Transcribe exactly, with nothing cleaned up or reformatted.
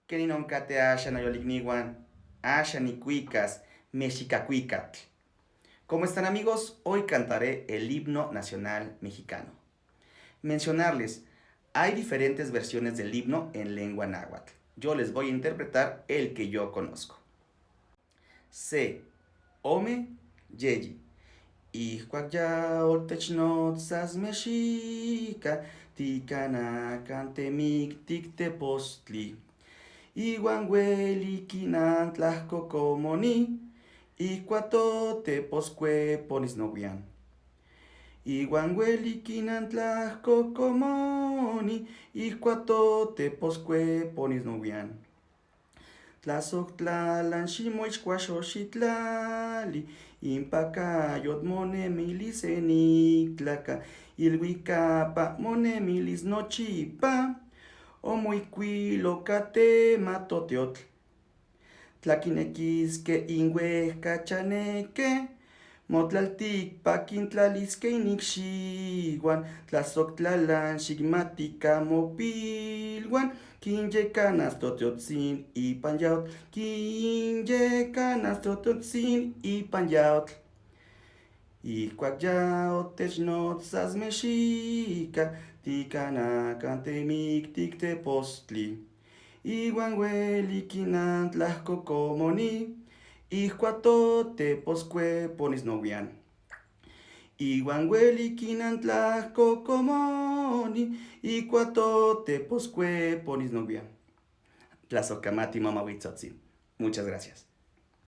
Keni non kate asha noyolikniwan, asha nikuikas, Mexikakuikatl. ¿Cómo están, amigos? Hoy cantaré el himno nacional mexicano. Mencionarles, hay diferentes versiones del himno en lengua náhuatl. Yo les voy a interpretar el que yo conozco. Se, ome, yeyi. Ijkuak ya otechnotsas Mexika, tikanakan temiktik tepostli. Iuan ueli kinan tlajkokomoni, ijkuak totepos kueponis nowian. Iuan ueli kinan tlajkokomoni, ijkuak totepos kueponis nowian. Tlasoktlalan ximoich kuashoxitlali, inpakayot monemilis eniktlaka, ilhuikapa monemilis nochipa, omoikuiloka tematotiotl. Tla kinekiske inuejkachaneke, motlaltikpak kintlaliske inikshiuan, tlasoktlalan xikmatika mopiluan, kinyekanas totiotsin ipan yaotl, kinyekanas totiotsin ipan yaotl. Ijkuak ya otechnotsas Mexika, tikanakan temiktik tepostli. Iuan ueli kinan tlajkokomoni, ijkuak totepos kueponis nowian. Iuan ueli kinan tlajkokomoni, ijkuak totepos kueponis nowian. Tlasojkamati mamahuitzotsin. Muchas gracias.